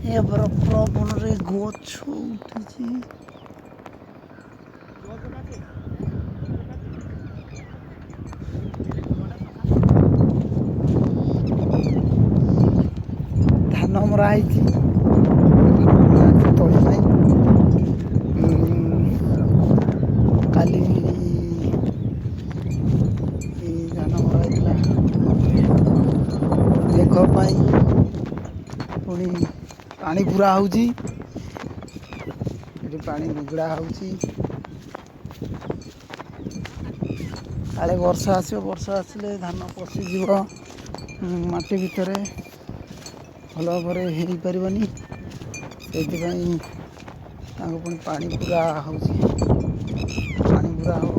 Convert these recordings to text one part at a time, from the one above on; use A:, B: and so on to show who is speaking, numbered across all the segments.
A: ଏହାର ପ୍ରବଳରେ ଗଛ ଉଠିଛି। ଧାନ ମରା ହେଇଛି ତଳି ପାଇଁ। କାଲି ଧାନ ମରା ହେଇଥିଲା। ମେଘ ପାଇଁ ପୁଣି ପାଣି ପୁରା ହେଉଛି। ଏଠି ପାଣି ନିଗିଡ଼ା ହେଉଛି। କାଳେ ବର୍ଷା ଆସିବ, ବର୍ଷା ଆସିଲେ ଧାନ ପଶିଯିବ ମାଟି ଭିତରେ, ଭଲ ଭାବରେ ହେଇପାରିବନି। ସେଇଥିପାଇଁ ତାଙ୍କୁ ପୁଣି ପାଣି ପୁରା ହେଉଛି। ପାଣି ପୁରା ହେବ।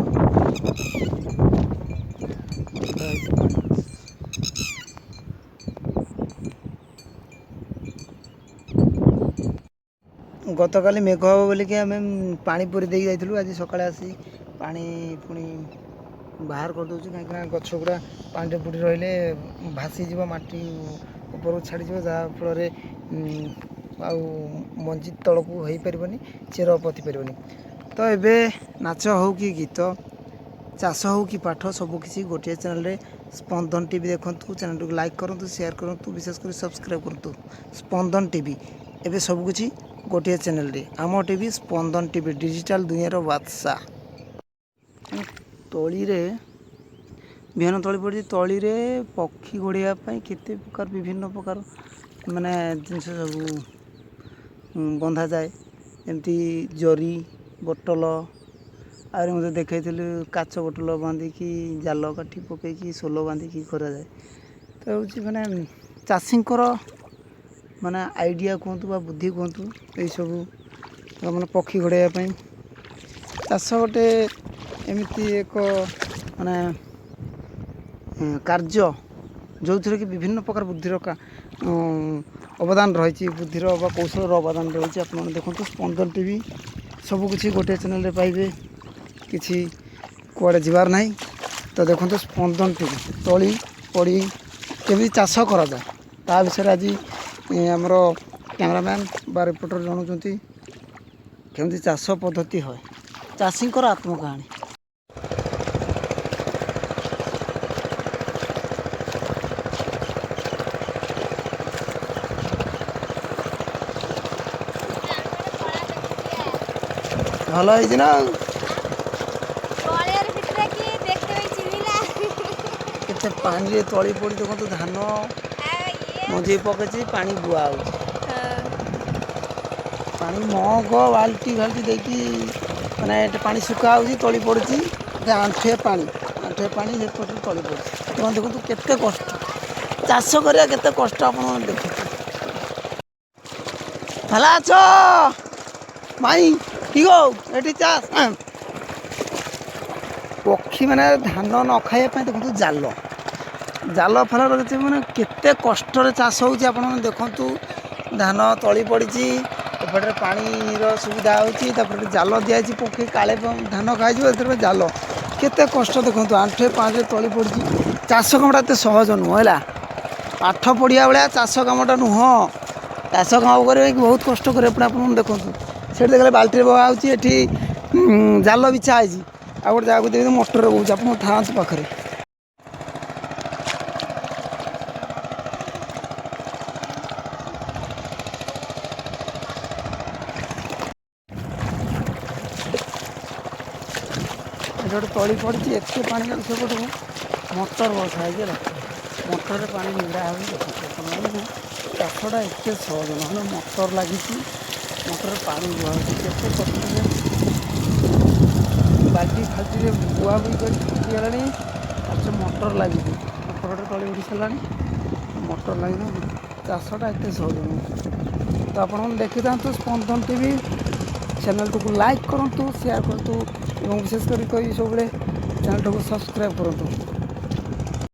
A: ପାଣି ଗତକାଲି ମେଘ ହେବ ବୋଲିକି ଆମେ ପାଣି ପୁରେଇ ଦେଇକି ଯାଇଥିଲୁ। ଆଜି ସକାଳେ ଆସି ପାଣି ପୁଣି ବାହାର କରିଦେଉଛୁ, କାହିଁକିନା ଗଛ ଗୁଡ଼ା ପାଣିରେ ବୁଡ଼ି ରହିଲେ ଭାସିଯିବ, ମାଟି ଉପରକୁ ଛାଡ଼ିଯିବ, ଯାହାଫଳରେ ଆଉ ମଞ୍ଜି ତଳକୁ ହେଇପାରିବନି, ଚେର ପୋତି ପାରିବନି। ତ ଏବେ ନାଚ ହେଉ କି ଗୀତ, ଚାଷ ହେଉ କି ପାଠ, ସବୁକିଛି ଗୋଟିଏ ଚ୍ୟାନେଲରେ, ସ୍ପନ୍ଦନ ଟିଭି ଦେଖନ୍ତୁ। ଚ୍ୟାନେଲଟିକୁ ଲାଇକ୍ କରନ୍ତୁ, ସେୟାର କରନ୍ତୁ, ବିଶେଷ କରି ସବସ୍କ୍ରାଇବ୍ କରନ୍ତୁ। ସ୍ପନ୍ଦନ ଟିଭି, ଏବେ ସବୁକିଛି ଗୋଟିଏ ଚ୍ୟାନେଲରେ। ଆମ ଟିଭି ସ୍ପନ୍ଦନ ଟିଭି, ଡିଜିଟାଲ ଦୁନିଆର ବାଦଶାହ। ତଳିରେ ବିହନ ତଳି ପଡ଼ିଛି। ତଳିରେ ପକ୍ଷୀ ଘୋଡ଼େଇବା ପାଇଁ କେତେ ପ୍ରକାର, ବିଭିନ୍ନ ପ୍ରକାର ମାନେ ଜିନିଷ ସବୁ ବନ୍ଧାଯାଏ, ଯେମିତି ଜରି, ବୋଟଲ। ଆହୁରି ମଧ୍ୟ ଦେଖାଇଥିଲୁ, କାଚ ବୋଟଲ ବାନ୍ଧିକି, ଜାଲ କାଠି ପକାଇକି, ସୋଲ ବାନ୍ଧିକି କରାଯାଏ। ତ ହେଉଛି ମାନେ ଚାଷୀଙ୍କର ମାନେ ଆଇଡ଼ିଆ କୁହନ୍ତୁ ବା ବୁଦ୍ଧି କୁହନ୍ତୁ, ଏଇସବୁ ମାନେ ପକ୍ଷୀ ଘୋଡ଼ାଇବା ପାଇଁ। ଚାଷ ଗୋଟେ ଏମିତି ଏକ ମାନେ କାର୍ଯ୍ୟ, ଯେଉଁଥିରେ କି ବିଭିନ୍ନ ପ୍ରକାର ବୁଦ୍ଧିର ଅବଦାନ ରହିଛି, ବୁଦ୍ଧିର ବା କୌଶଳର ଅବଦାନ ରହିଛି। ଆପଣମାନେ ଦେଖନ୍ତୁ ସ୍ପନ୍ଦନ ଟିଭି, ସବୁକିଛି ଗୋଟିଏ ଚ୍ୟାନେଲରେ ପାଇବେ, କିଛି କୁଆଡ଼େ ଯିବାର ନାହିଁ। ତ ଦେଖନ୍ତୁ ସ୍ପନ୍ଦନ ଟିଭି, ତଳି ପଡ଼ି କେମିତି ଚାଷ କରାଯାଏ ତା ବିଷୟରେ ଆଜି ଆମର କ୍ୟାମେରାମ୍ୟାନ୍ ବା ରିପୋର୍ଟର ଜଣାଉଛନ୍ତି କେମିତି ଚାଷ ପଦ୍ଧତି ହୁଏ, ଚାଷୀଙ୍କର ଆତ୍ମକାହାଣୀ। ଭଲ ହେଇଛି ନା ଆଉ?
B: କଳିଆର ଭିତରେ କି ଦେଖତେ ପାଇছি ନା।
A: କେତେ ପାଣିରେ ତଳି ପଡ଼ି ଦେଖନ୍ତୁ, ଧାନ ମଞ୍ଜି ପକେଇଛି, ପାଣି ବୁଆ ହେଉଛି। ପାଣି ମଗ ବାଲ୍ଟି ଫାଲ୍ଟି ଦେଇକି ମାନେ ଏଠି ପାଣି ଶୁଖା ହେଉଛି, ତଳି ପଡ଼ୁଛି। ଆଣ୍ଠୁଏ ପାଣି, ଆଣ୍ଠୁଏ ପାଣି ସେପଟରେ ତଳି ପଡ଼ୁଛି। ଆପଣ ଦେଖନ୍ତୁ କେତେ କଷ୍ଟ ଚାଷ କରିବା, କେତେ କଷ୍ଟ ଆପଣ ଦେଖନ୍ତୁ। ଭଲ ଅଛ ମାଇ କି ଗୋ? ଏଠି ଚାଷ ପକ୍ଷୀମାନେ ଧାନ ନ ଖାଇବା ପାଇଁ ଦେଖନ୍ତୁ ଜାଲ ଜାଲ ଫାଲ ରଖିଛି। ମାନେ କେତେ କଷ୍ଟରେ ଚାଷ ହେଉଛି ଆପଣମାନେ ଦେଖନ୍ତୁ। ଧାନ ତଳି ପଡ଼ିଛି, ଏପଟରେ ପାଣିର ସୁବିଧା ହେଉଛି, ତାପରେ ଜାଲ ଦିଆଯାଇଛି, ପକ୍ଷୀ କାଳେ ଧାନ ଖାଇଯିବ, ଏଥିରେ ଜାଲ। କେତେ କଷ୍ଟ ଦେଖନ୍ତୁ, ଆଣ୍ଠୁଏ ପାଣିରେ ତଳି ପଡ଼ିଛି। ଚାଷ କାମଟା ଏତେ ସହଜ ନୁହଁ, ହେଲା? ପାଠ ପଢ଼ିବା ଭଳିଆ ଚାଷ କାମଟା ନୁହଁ। ଚାଷ କାମ କରିବା ବହୁତ କଷ୍ଟ କରିବାକୁ ପଡ଼େ। ଆପଣ ଦେଖନ୍ତୁ, ସେଠି ଦେଖିଲେ ବାଲ୍ଟିରେ ବହା ହେଉଛି, ଏଠି ଜାଲ ବିଛା ହେଇଛି, ଆଉ ଗୋଟେ ଜାଗାକୁ ଦେବେ ମଟରରେ ବହୁଛି। ଆପଣ ଥାଆନ୍ତୁ ପାଖରେ। ଏଠି ଗୋଟେ ତଳି ପଡ଼ିଛି, ଏତେ ପାଣି ଯାଉଛି, ସେପଟକୁ ମଟର ବସା ହେଇଛି, ହେଲା? ମଟରରେ ପାଣି ନିଗିଡ଼ା ହେଉଛି। ଦେଖନ୍ତୁ ଆପଣମାନେ, ଚାଷଟା ଏତେ ସହଜ ନୁହଁ। ମଟର ଲାଗିଛି, ମଟରରେ ପାଣି ବୁହା ହେଉଛି। କେତେ କଷ୍ଟରେ ବାଲ୍ଟି ଫାଲ୍ଟିରେ ବୁହାବୁହି କରି ଥକିଗଲାଣି। ଆଉ ସେ ମଟର ଲାଗିଛି, ମଟରରେ ତଳି ଉଠି ସାରିଲାଣି, ମଟର ଲାଗିଛି। ଚାଷଟା ଏତେ ସହଜ ନୁହଁ। ତ ଆପଣମାନେ ଦେଖିଥାନ୍ତୁ ସ୍ପନ୍ଦନ ଟିଭି। ଚ୍ୟାନେଲଟିକୁ ଲାଇକ୍ କରନ୍ତୁ, ସେୟାର କରନ୍ତୁ ଏବଂ ବିଶେଷ କରି କହିବି, ସବୁବେଳେ ଚ୍ୟାନେଲଟାକୁ ସବସ୍କ୍ରାଇବ୍ କରନ୍ତୁ।